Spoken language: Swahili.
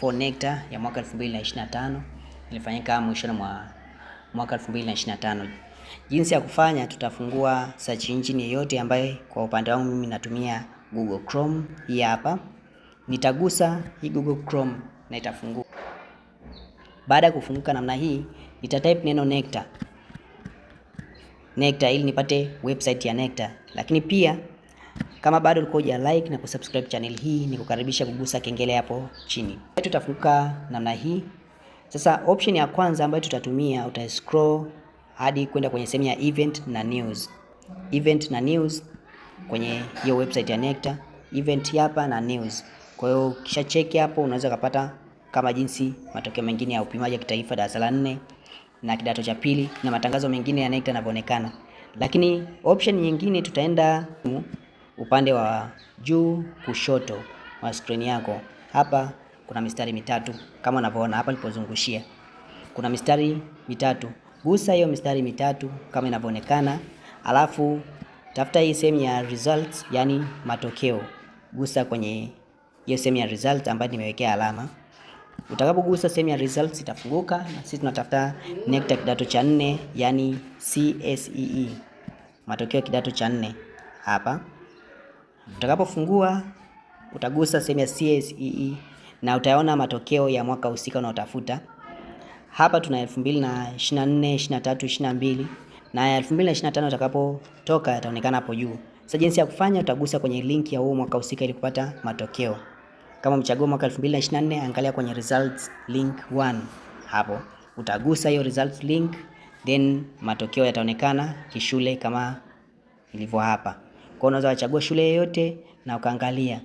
4 NECTA ya mwaka 2025, ilifanyika mwishoni mwa mwaka 2025. Jinsi ya kufanya, tutafungua search engine yoyote ambaye kwa upande wangu mimi natumia Google Chrome. Hii hapa, nitagusa hii Google Chrome na itafunguka. Baada ya kufunguka namna hii, nitatype neno NECTA, NECTA ili nipate website ya NECTA. Lakini pia kama bado ulikuwa huja like na kusubscribe channel hii, nikukaribisha kugusa kengele hapo chini. Tutafunguka namna hii. Sasa option ya kwanza ambayo tutatumia, uta scroll hadi kwenda kwenye sehemu ya event na news. Event na news kwenye hiyo website ya NECTA, event hapa na news. Kwa hiyo kisha check hapo, unaweza kupata kama jinsi matokeo mengine ya upimaji wa kitaifa darasa la nne na kidato cha pili na matangazo mengine ya NECTA yanavyoonekana. Lakini option nyingine, tutaenda upande wa juu kushoto wa screen yako. Hapa kuna mistari mitatu kama unavyoona hapa nilipozungushia. Kuna mistari mitatu. Gusa hiyo mistari mitatu kama inavyoonekana, alafu tafuta hii sehemu ya results, yani matokeo. Gusa kwenye hiyo sehemu ya results ambayo nimewekea alama. Utakapogusa sehemu ya results itafunguka, na sisi tunatafuta NECTA kidato cha nne, yani CSEE, matokeo ya kidato cha nne hapa. Utakapofungua utagusa sehemu ya CSEE na utaona matokeo ya mwaka husika unaotafuta. Hapa tuna 2024, 23, 22 na 2025 utakapotoka yataonekana hapo juu. Sasa jinsi ya kufanya, utagusa kwenye link ya huo mwaka husika ili kupata matokeo. Kama umechagua mwaka 2024, angalia kwenye results link 1 hapo. Utagusa hiyo results link, then matokeo yataonekana kishule kama ilivyo hapa. Kwa hiyo unaweza kuchagua shule yoyote na ukaangalia.